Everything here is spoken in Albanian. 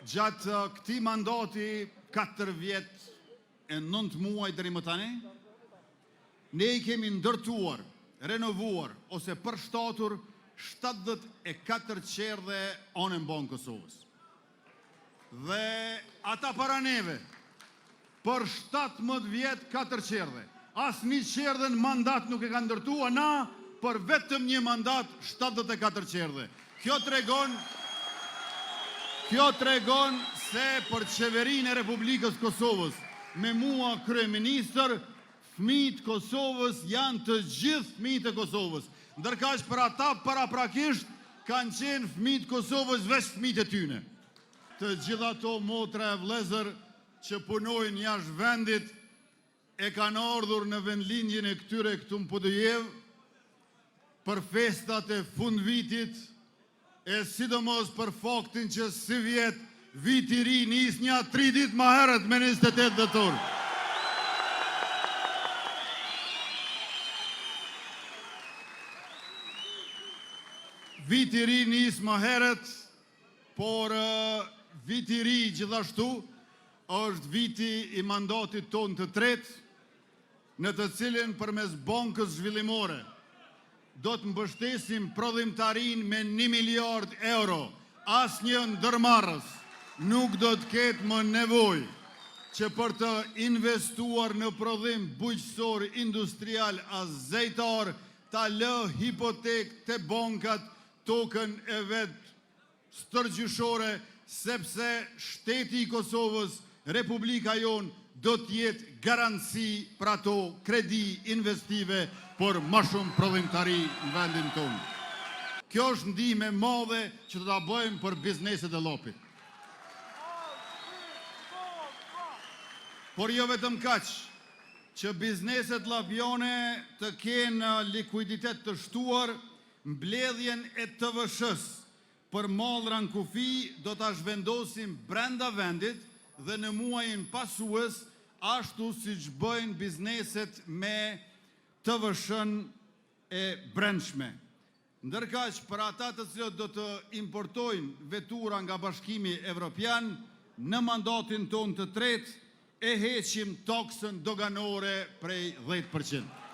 Gjatë këtij mandati 4 vjet e 9 muaj deri më tani, ne i kemi ndërtuar, renovuar ose përshtatur 74 çerdhe anembanë Kosovës. Dhe ata para neve, për 17 vjet 4 çerdhe. Asnjë çerdhe në mandat nuk e kanë ndërtuar, na për vetëm një mandat 74 çerdhe. Kjo tregon Kjo tregon se për qeverinë e Republikës Kosovës, me mua kryeministër, fëmijët Kosovës janë të gjithë fëmijët e Kosovës. Ndërkaq për ata paraprakisht kanë qenë fëmijët Kosovës veç fëmijët e tyne. Të gjitha ato motra e vëllezër që punojnë jashtë vendit e kanë ardhur në vendlindjen e këtyre këtu në Podujevë për festat e fundvitit e sidomos për faktin që sivjet viti i ri nis nja tri ditë më herët me 28 dhjetor. Viti i ri nis më herët, por viti i ri gjithashtu është viti i mandatit tonë të tretë, në të cilin përmes Bankës Zhvillimore do të mbështesim prodhimtarinë me 1 miliard euro. Asnjë ndërmarrës nuk do të ketë më nevojë që për të investuar në prodhim bujqësor, industrial a zejtar, ta lë hipotekë te bankat tokën e vet stërgjyshore, sepse shteti i Kosovës, Republika jonë, do të jetë garanci për ato kredi investive për më shumë prodhimtari në vendin tonë. Kjo është ndihmë e madhe që do ta bëjmë për bizneset e Llapit. Por jo vetëm kaq, që bizneset llapjane të kenë likuiditet të shtuar, mbledhjen e TVSH-së për mallra në kufi do ta zhvendosim brenda vendit dhe në muajin pasues, ashtu siç bëjnë bizneset me TVSH-në e brendshme. Ndërkaq, për ata të cilët do të importojnë vetura nga Bashkimi Evropian, në mandatin tonë të tretë e heqim taksën doganore prej 10%.